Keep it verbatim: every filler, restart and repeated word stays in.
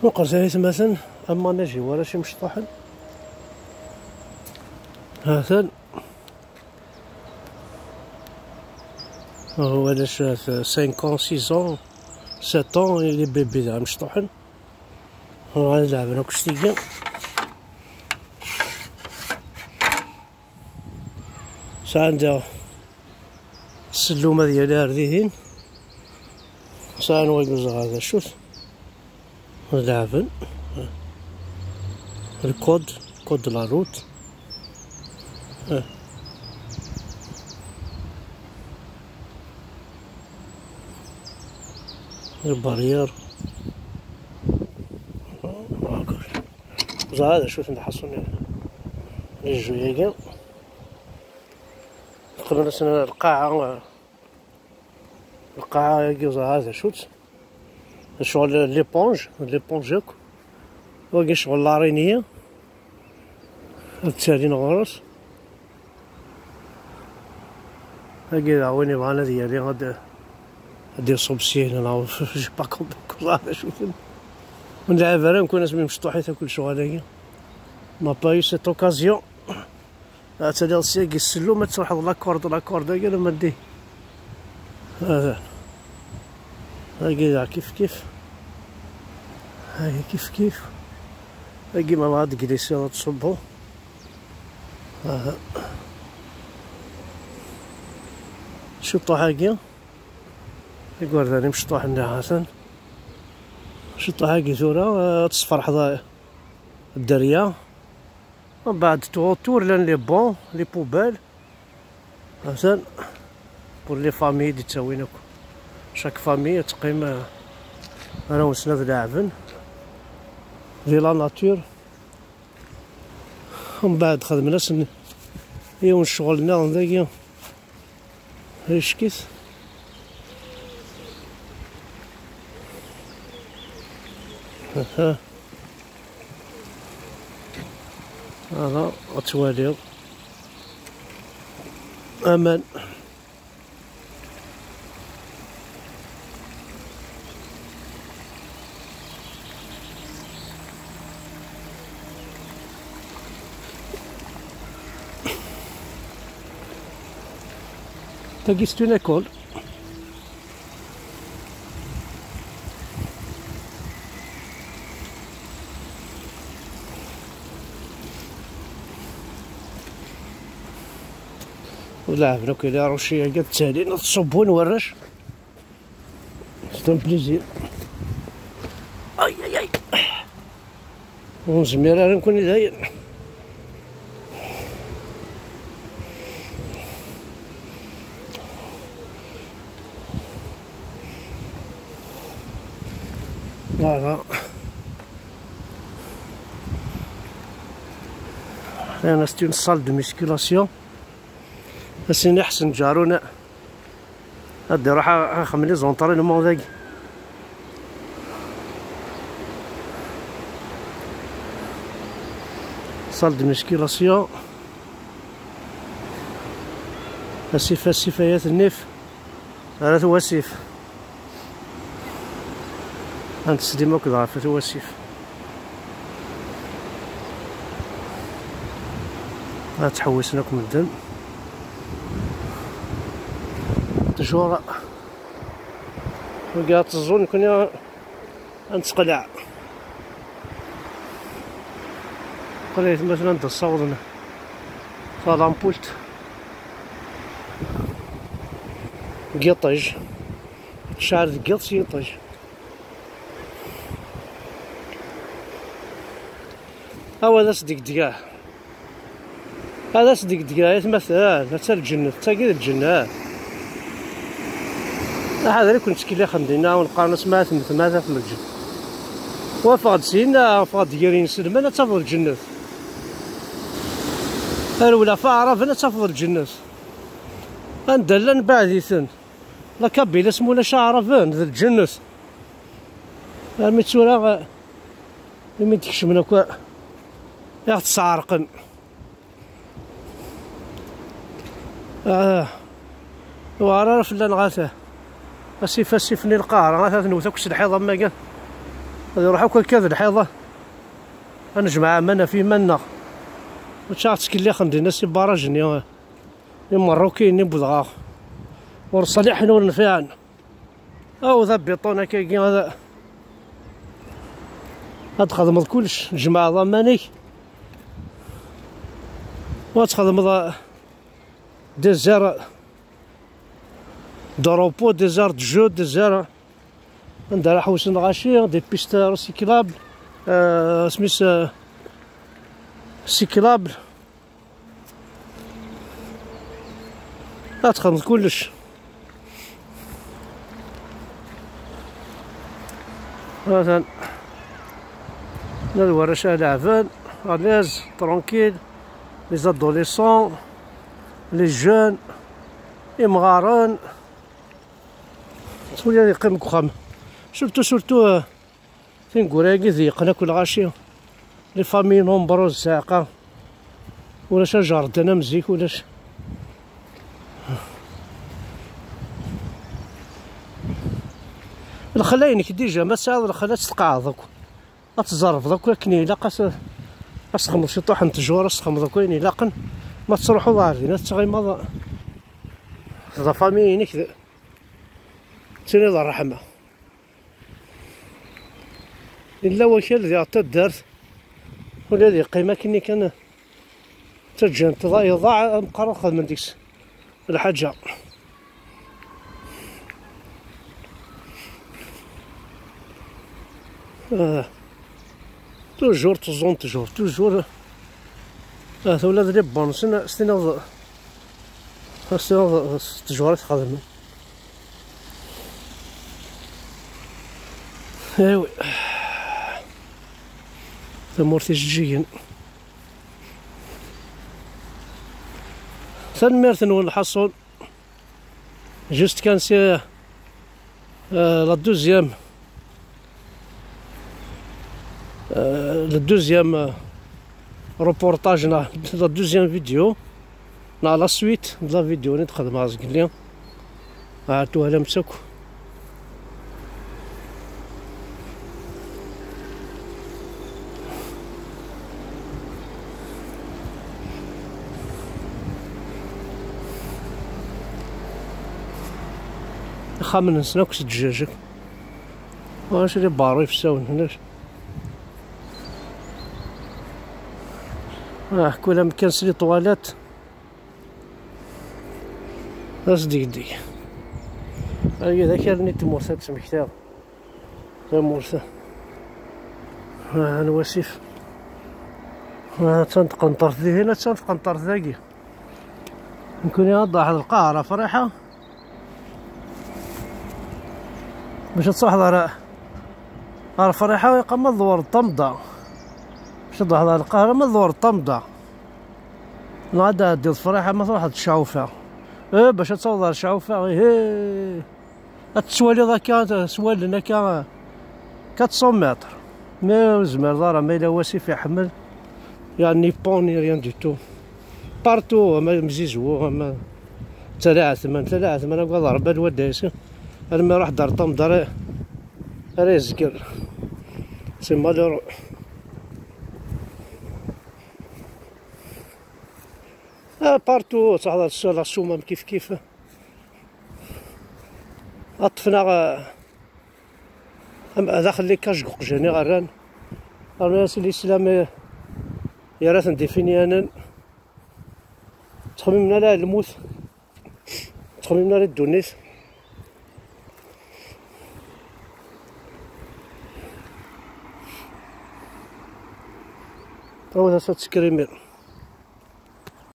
Meqqret ay atmaten, amanaj i warrac imecṭuḥen. Ha-t-an. Warrac cinq ans, six ans, sept ans, i les bébés dɣa mecṭuḥen. Ad leɛben akk s tigi. Sɛan daɣ ssellum ad yali ar dihin. Sɛan wagi ur ẓriɣ d acu-t. Ad leɛben. Le code, code de la route. Le barrière. Ẓer d acu-ten lḥaṣun les jeux-agi. Qbel asen lqaɛa, lqaɛa-agi ẓer d acu-tt. Ccɣel l'éponge, l'éponge akk. Wagi ccɣel l'araignée. Ad ttalin ɣur-s. Agi d win yebɣan ad yali ad, ad iṣubb syin, neɣ je sais pas comment, ẓer d acu-ten. Ur nlɛib ara, nekk asmi mecṭuḥit akk lecɣal-agi. On n'a pas eu cette occasion. Ad taliḍ syagi ssellum, ad truḥeḍ la corde, la corde-agi alamma d dihin. Agi daɣ kif kif. Agi kif kif. Agi ma ad glisiḍ ad tṣubbeḍ. Aha. Ciṭuḥ-agi. Igerdan imecṭuḥen-nni ha-ten. Ciṭuḥ-agi tura, ad tesferḥeḍ dderya. Mbeɛd tuɣ-, tura llan les bancs, les poubelles. Atan pour les familles d-ittawin akk. Chaque famille ad teqqim, eh, arraw-nsen ad leɛben di la nature. Mbeɛd xedmen-asen yiwen ccɣel nniḍen dagi. Ickit. Aha. Ara ad twaliḍ aman. Tagi c'est une école. Ur leɛben akk, yella Ruci-agi ad ttalin, ad ṣubbun warrac. C'est un plaisir. Ay, ay, ay. Ur nezmir ara nekkni dayen. Voilà. Là, c'est une salle de musculation. Ass-nni ḥsen ǧaruna. Ad d-iruḥ a-, axemmem les entraînements dagi. Salle de musculation. Asif, asif, ay at nnif. Ar at wasif. Ad nslim akk ɣef at wasif. Ad ttḥewwisen akk medden. Tjur. Wigi ad teẓẓu, nekkni ad nettqleɛ. Qrib ma tella anda ssawḍen talampult n yiṭij. Tecɛel deg yiḍ s yiṭij. Awa d as-degdgeɣ. Ad as-degdgeɣ, ay atmaten, atta lǧennet, d tagi d lǧennet. Aḥader i ken-ttkellixen dinna, wen-qqaren asma ad temmtem, ad tafem lǧennet. Wa ffeɣ-d syin, ffeɣ-d gar yinselmen, ad tafeḍ lǧennet. Rewel ɣef aɛraben, ad tafeḍ lǧennet. Anda llan, beɛd-iten. La Kabylie, asmi ulac aɛraben, d lǧennet. Armi d tura, imi d-kecmen akk, i ɣ-tesɛerqem. Ah, ur ara fell-aneɣ ata. Asif, asif-nni lqahra, ata tnewt akk s lḥiḍ am wakken. Ad iruḥ akk akka d lḥiḍ. Ad nejmeɛ aman ɣef yiman-nneɣ. Mačči ad ɣ-ttkellixen dinna si barrage-nni imeṛṛukiyen i wwḍeɣ. Ur ṣliḥen, ur nfiɛen. Aw d abiṭun akkagi, ad, ad txedmeḍ kullec, tjemɛeḍ aman-ik, u ad txedmeḍ, euh, des aires de repos, des aires de jeu, des aires anda ara ḥewsen lɣaci, des pistes recyclables, euh, isem-is, euh, cyclables. Ad txedmeḍ kullec. Atan. Ad warrac ad leɛben, à l'aise, tranquille. Les adolescents, les jeunes, imɣaren. Tura ad yeqqim deg uxxam. Surtout, surtout, euh, tineggura-agi d yeqqen akk lɣaci. Les familles nombreuses, ssɛiqa. Ulac ajardin am zik, ulac. Lxella-inek déjà, ma tesɛiḍ lxella, ad tqeɛɛeḍ akk. Ad tzerbeḍ akk akken ilaq, ad s-, ad s-txedmeḍ ciṭuḥ n ttjur, ad s-txedmeḍ akk ayen ilaqen. Ma tettruḥuḍ ɣer din, ad tettɣimaḍ d la famille-inek, d, d tiniḍ ṛṛeḥma. Yella wakal di taddart, ula ad yeqqim akken kan, ttaǧǧan-t iḍa-, iḍaɛ, ameqqar ad xedmen deg-s lḥaǧa. Ah. Toujours, toujours, toujours. Ah, ula d les bonnes, s-, s-, tiniḍ, s-, tiniḍ, s ttjur i t-xedmen. Ewi. Tamurt ijeǧǧigen. Tanemmirt-nwen lḥaṣun. Juste kan c'est, euh, la deuxième, euh, le deuxième, euh, reportage, la deuxième vidéo, la suite de la vidéo اللي تخدم زقلي. عاد ولا مسك. Ixxamen-nsen akk s ddjajak. Ulac les barreaux ifessawen, ulac. Ah, kul amkan s les toilettes. D asdegdeg. Agi d akarni n tmurt ad tmektiḍ. Tamurt-a. Ah, n wasif. Ah, attan tqenṭert dihin, attan tqenṭert dagi. Nekkni ad nruḥ ɣer Lqahra, Friḥa. Bac ad truḥeḍ ɣer, ɣer Friḥa, ilaq ma tdewreḍ tamda. Bac ad truḥeḍ ɣer Lqahra, ma tdewreḍ tamda. Neɣ ad tɛeddiḍ Friḥa, ma truḥeḍ Cɛufa. Eh, bac ad tawḍeḍ ɣer Cɛufa, ihi. Ad tettwaliḍ akka, s wallen akka, quatre cents mètres. Mais ur zmireḍ ara, ma yella wasif iḥemmel, yani pont ni rien du tout. Partout, ama Mzizwu, ama Tala Ɛetman, Tala Ɛetman, agad Rebbi, ad wadda yasi. Almi iruḥ dar Tamdar, ara yezger. C'est malheureux. Ah, partout, ad truḥeḍ ɣer Sumam kif kif. Ad ṭṭfen-aɣ, eh, am-, daxel les cages deg uqjan i ɣ-rran. Rnan-as lislam, eh, yerra-ten d ifenyanen. Ttxemmimen ala lmut. Ttxemmimen ala ddunit. Ɛawed-as ad tekker imir.